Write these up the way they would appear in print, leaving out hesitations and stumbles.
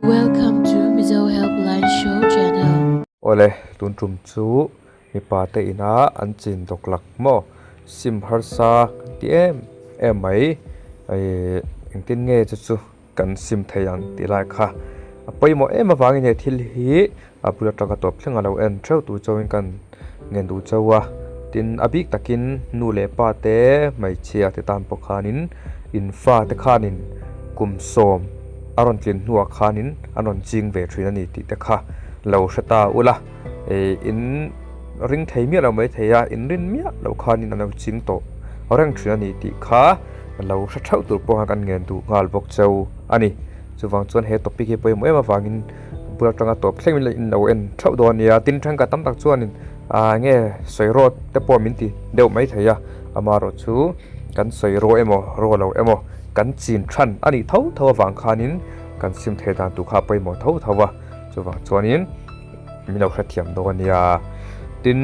Welcome to Mizo Helpline Show channel. Awle, tun tum chu mipa te ina an chin dawk lak maw? Sim harsa kan ti em em mai. Ih engtin nge chu chu kan sim thei ang tih lai kha a pawimawh em avangin he thil hi a bul atanga tawp thleng a lo en theuh tur chauhin kan ngen duh chauh a. Tin, a bik takin nu leh pa te hmeichhia te tan pawh khanin in fa te khanin kum sawm a rawn tlin hnuah khanin an rawn ching ve thin a ni tih te kha lo hre ta ula. Ih in ring thei miah lo mai thei a, in rin miah loh khanin an lo ching tawh reng thin a ni tih kha lo hre theuh tur pawh khan kan ngen duh nghal bawk cheu a ni. Chuvang chuan he topic hi pawimawh em avangin bul atanga tawp thleng in in lo en theuh dawn a nia. Tin, thenkhat tam tak chuanin ah enge sawi rawt te pawh min ti deuh mai thei a, amaherawh chu kan sawi raw emaw raw lo emaw kan chin than a nih tho tho avang khanin kan sim thei dan tur kha a pawimawh tho tho a, chuvang chuanin min lo hrethiam dawn a nia. Tin,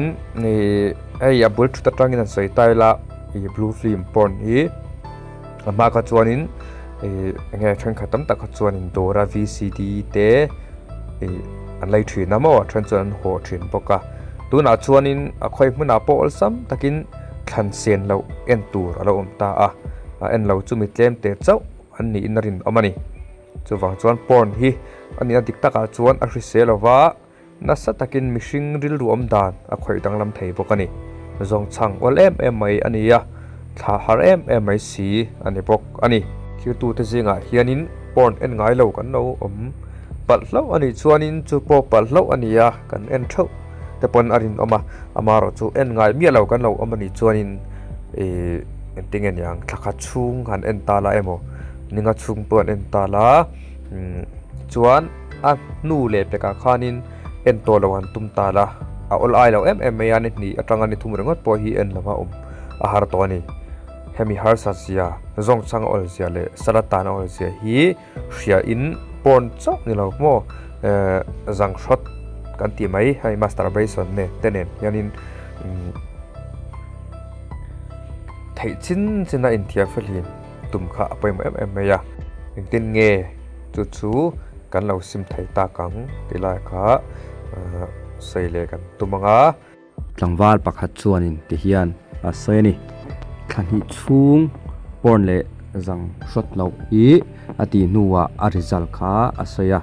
ih hei a bul thut atangin an sawi ta ila ih blue film porn hi a hma kha chuanin ih eng nge thenkhat tam tak kha chuanin dawra vcd te ih an lei thin a maw a then chuan an haw thin bawk a tunah chuanin a khawi hmunah pawh awlsam takin thlan sen loh en tur a lo awm ta a a en lo chu mi tlem te chauh an niin a rinawm a ni chuvang chuan porn hi a nihna dik takah chuan a hrisel lova. Nasa takin mihring rilru awm dan a khawih danglam thei bawk a ni. Zawngchhang awl em em mai a ni a, thla har em em mai si a ni bawk a ni. Thirtute zingah hianin porn en ngai lo kan lo awm palh hlauh a nih chuanin chu pawh palh hlauh a ni a, kan en theuh te pawn a rinawm a, amaherawh chu en ngai miah lo kan lo awm a nih chuanin ih engtin nge niang thla khat chhung han en ta la emaw ninga chhung pawh an en ta la chuan. A hnu leh pekah khanin en tawh lo han tum ta la, a awl ai lo em em mai a, ni hnih atanga ni thum ringawt pawh hi en lova awm a har tawh a ni. Hemi harsa zia, zawngchhang a awl zia leh salad tan a awl zia hi hria in pawn chauh ni lo maw zang hrawt kan tih mai hei masturbation nen te nen hianin theih chin chin a inthiam felhin tum kha a pawimawh em em mai a, engtin nge chu chu kan lo sim thei tak ang tih lai kha sawi leh kan tum ang a. Tlangval pakhat chuanin ti hian a sawi a ni. Thla hnih chhung porn leh zang hrawt loh hi a tih hnuah a result kha a sawi a,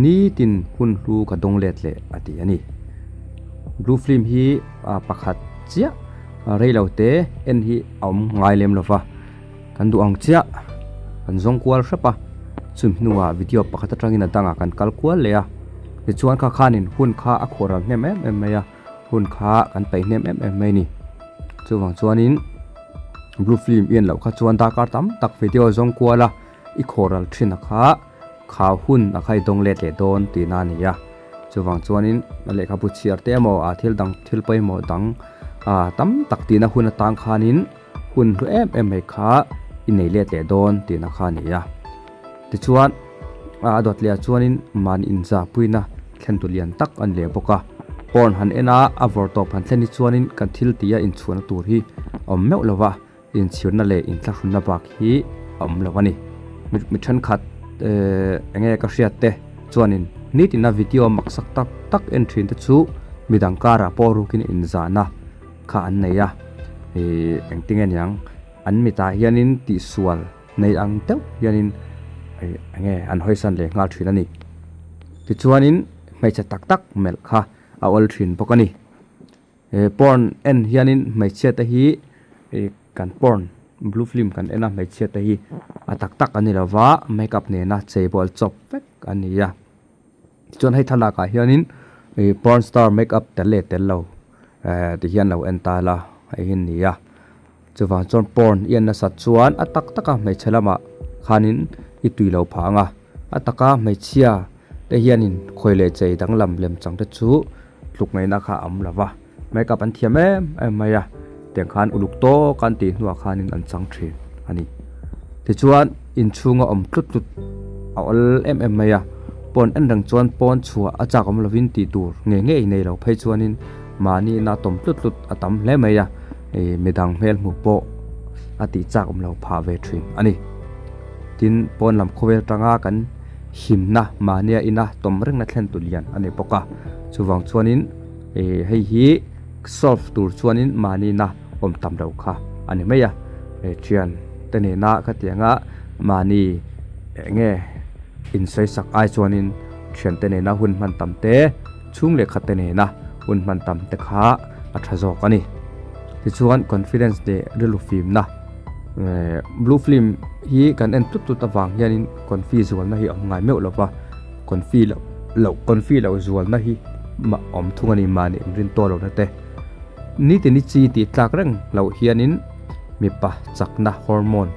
nitin hun hlu ka dawng let leh a ti a ni. Blue film hi pakhat chiah rei lo te en hi a awm ngai lem lo va. Kan duh ang chiah, kan zawng kual hrep a, chumi hnuah video pakhat atangin a dangah kan kal kual leh a, tichuan kha khanin hun kha a khuh ral hnem em em mai a, hun kha kan peih hnem em em mai a ni. Chuvang chuanin blue film i en loh kha chuan darkar tam tak video zawng kual a, i khuh ral thin a kha, kha hun a kha i dawng let leh dawn tihna a ni a. Chuvang chuanin a lehkhabu chhiar te emaw ah thil dang thil pawimawh dang ah tam tak tihna hun atang khanin, Hun hlu em em mai kha i nei let leh dawn tihna kha a ni a. Tichuan, a dawt leh ah chuanin mahni inzahpuina thlen tu lian tak a ni leh bawk a. Porn han en a, a vawr tawp han thlen hi chuanin kan thil tia inchhuahna tur hi a awm meuh lo va, inchhirna leh inthlahrunna bak hi a awm lo a ni. Mi thenkhat eng nge ka hriat te chuanin nitina video maksak tak tak en thin te chu midang karah pawh rukin inzahna kha an nei a ih engtinge niang an mitah hianin tihsual nei ang deuh hianin ih enge an hawisan leh nghal thin a ni tichuanin hmeichhe tak tak melh kha a awl thin bawk a ni he porn en hianin hmeichhia te hi ih kan porn blue film kan en a hmeichhia te hi a tak tak an ni lo va makeup nena chei bawl chawp vek an ni a. Tichuan hei thlalakah hianin ih porn star makeup tel leh tel lo eh ti hian lo en ta la hei hi a ni a chuvang chuan porn i en nasat chuan a tak taka hmeichhe lamah khanin i tui lo phah ang a a taka hmeichhia te hianin khawi leh chei danglam lem chang te chu tluk ngaihna kha a awm lo va makeup an thiam em em mai a tiang khan uluk tawk an tih hnuah khanin an chang thin a ni tichuan inchhunga awm tlut tlut a awl em em mai a pawn en reng chuan pawn chhuah a chak awm lovin tih tur ngei ngei nei lo phei chuanin mahni ina tawm tlut tlut a tam hle mai a ih midang hmel hmuh pawh a tih chak awm lo phah ve thin a ni tin pawn lam khawvel tanga kan. himna mahnia ina tawm rengna thlen tu lian a ni bawk a. Chuvang chuanin ih hei hi solve tur chuanin mahnina awm tam lo kha a ni mai a. Thian te nena khatianga mahni eng nge insawisak ai chuanin thian te nena hun hman tam te chhung leh khat te nena hun hman tam te kha a tha zawk a ni. Tichuan confidence leh rilru fimna blue film hi kan en tut tut avang hianin confi zualna hi a awm ngai meuh lova confi loh loh confi loh zualna hi mah awm thung a ni mahni inrin tawh lohna te nitini chi tih tlak reng loh hianin mipa chakna hormone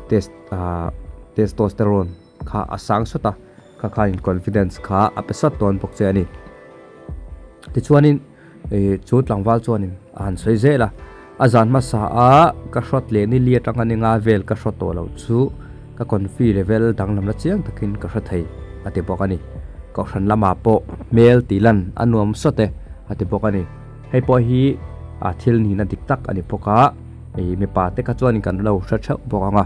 test ah testosterone kha a sang sawt a kha khanin confidence kha a pe sawt dawn bawk che a ni tichuanin ih chu tlangval chuanin a han sawi zel a a zan hmasa a ka hrawt leh ni li atanga ni nga vel ka hrawt tawh loh chu ka confi level danglam la chiang takin ka hre thei a ti bawk a ni kohhran lamah pawh hmel tih lan a nuam sawt e a ti bawk a ni hei pawh hi a thil nihna dik tak a ni bawk a ih mipa te kha chuanin kan lo hre theuh bawk ang a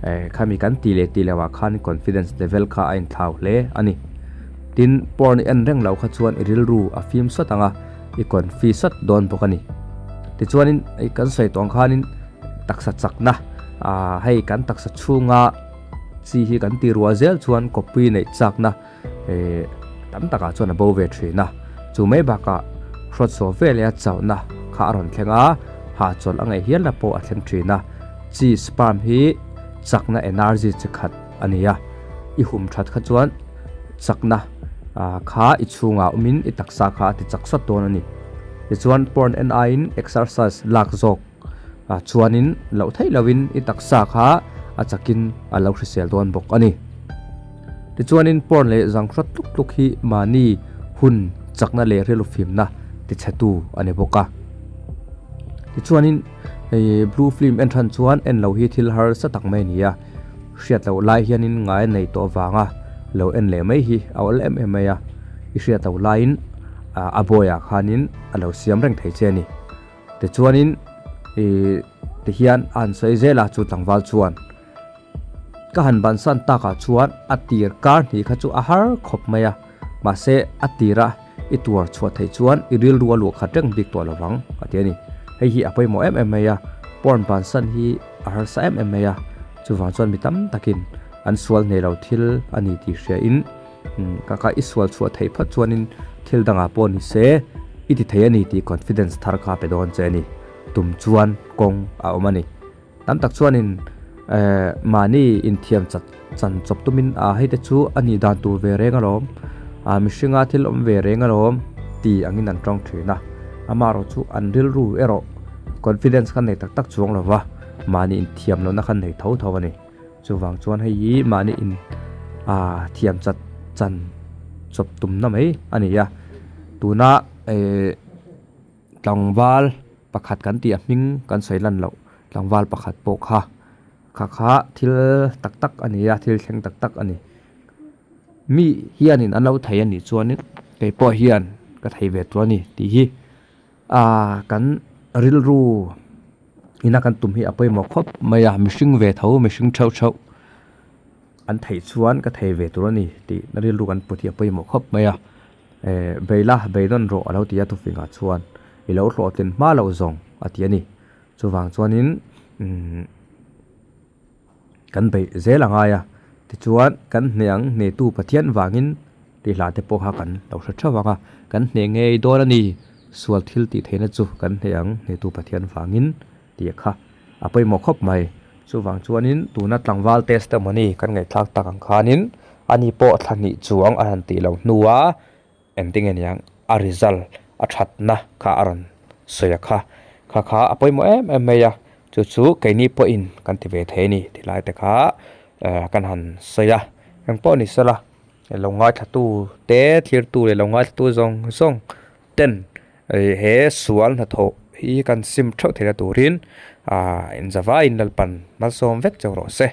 eh khami kan tih leh tih loh ah khan confidence level kha a inthlau hle a ni. Tin, porn i en reng loh kha chuan i rilru a fim sawt ang a, i confi sawt dawn bawk a ni. Tichuanin, kan sawi tawh ang khanin taksa chakna, aah hei kan taksa chhunga chi hi kan ti rual zel chuan kawppui neih chakna eh tam takah chuan a bo ve thin a. Chu mai bakah hrawt zawh vel leh a chauhna kha a rawn thleng a, hahchawlh a ngaih hialna pawh a thleng thin a. Chi, sperm, hi chakna energy chi khat a ni a, i hum that kha chuan chakna kha i chhungah awmin i taksa kha a ti chak sawt dawn a ni. Tichuan porn en aiin exercise lak zawk chuanin loh theih lohin i taksa kha a chakin a lo hrisel dawn bawk a ni. Tichuanin porn leh zanghrawt tluk tluk hi mahni hun chakna leh rilru fimna tichhetu a ni bawk a. Tichuanin blue film en than chuan en lo hi thil harsa tak mai a ni a. Hriat loh lai hianin ngai a nei tawh avanga lo en leh mai hi a awl em em mai a, i hriat loh laiin a bawiah khanin a lo siam reng thei che a ni. Tichuanin ih tihian a han sawi zel a chu tlangval chuan ka han bansan takah chuan a tir kar hnih kha chu a har khawp mai a, mahse a tira i tuar chhuah theih chuan i rilru a luah khat reng bik tawh lovang a ti a ni. Hei hi a pawimawh em em mai a, porn bansan hi a harsa em em mai a, chuvang chuan mi tam takin an sual hneh lo thil a ni tih hria in ka kha i sual chhuah theih phawt chuanin thil dangah pawh ni se i ti thei a ni tih confidence thar kha pe dawn che a ni. Tum chuan kawng a awm a ni. Tam tak chuanin eh mahni inthiam chat chan chawp tumin a hei te chu a nih dan tur ve reng alawm ah mihringa thil awm ve reng alawm ti angin an tawng thin a amaherawh chu an rilru erawh confidence kha nei tak tak chuang lova mahni inthiam lohna kha nei tho tho a ni chuvang chuan hei hi mahni in ah thiam chat chan chawp tumna mai a ni a tuna eh. Tlangval pakhat kan tih a hming kan sawi lan loh tlangval pakhat pawh kha kha kha thil tak tak a ni a thil thleng tak tak a ni mi hianin an lo thei a nih chuanin kei pawh hian ka thei ve tur a ni tih hi ah kan rilru ina kan tum hi a pawimawh khawp mai a mihring ve tho mihring theuh theuh an theih chuan ka thei ve tur a ni tih na rilru kan put hi a pawimawh khawp mai a. Eh, Beila, beidawn rawh a lo ti a thufingah chuan i lo hlawhtlin hma loh zawng a ti a ni. Chuvang chuanin umm kan beih zel a ngai a, tichuan kan hneh ang hnehtu Pathian vangin tih hla te pawh kha kan lo hre theuh vang a, kan hneh ngei dawn a ni, sual thil tih theihna chu kan hneh ang hnehtu Pathian vangin tih kha a pawimawh khawp mai. Chuvang chuanin tuna tlangval testimony kan ngaihthlak tak ang khanin ani pawh thla hnih chuang a han tih loh hnua engtin nge niang a result a thatna kha a rawn sawi a kha kha kha a pawimawh em em mai a chu chu keini pawhin kan ti ve thei a ni ti lai te kha eh kan han sawi a engpawh ni sela lo ngaithlatu te thirtu leh lo ngaithlatu zawng zawng ten he sual hnathawh hi kan sim theuh theihna turin ah inzavaiin Lalpan malsawm vek chauh rawh se.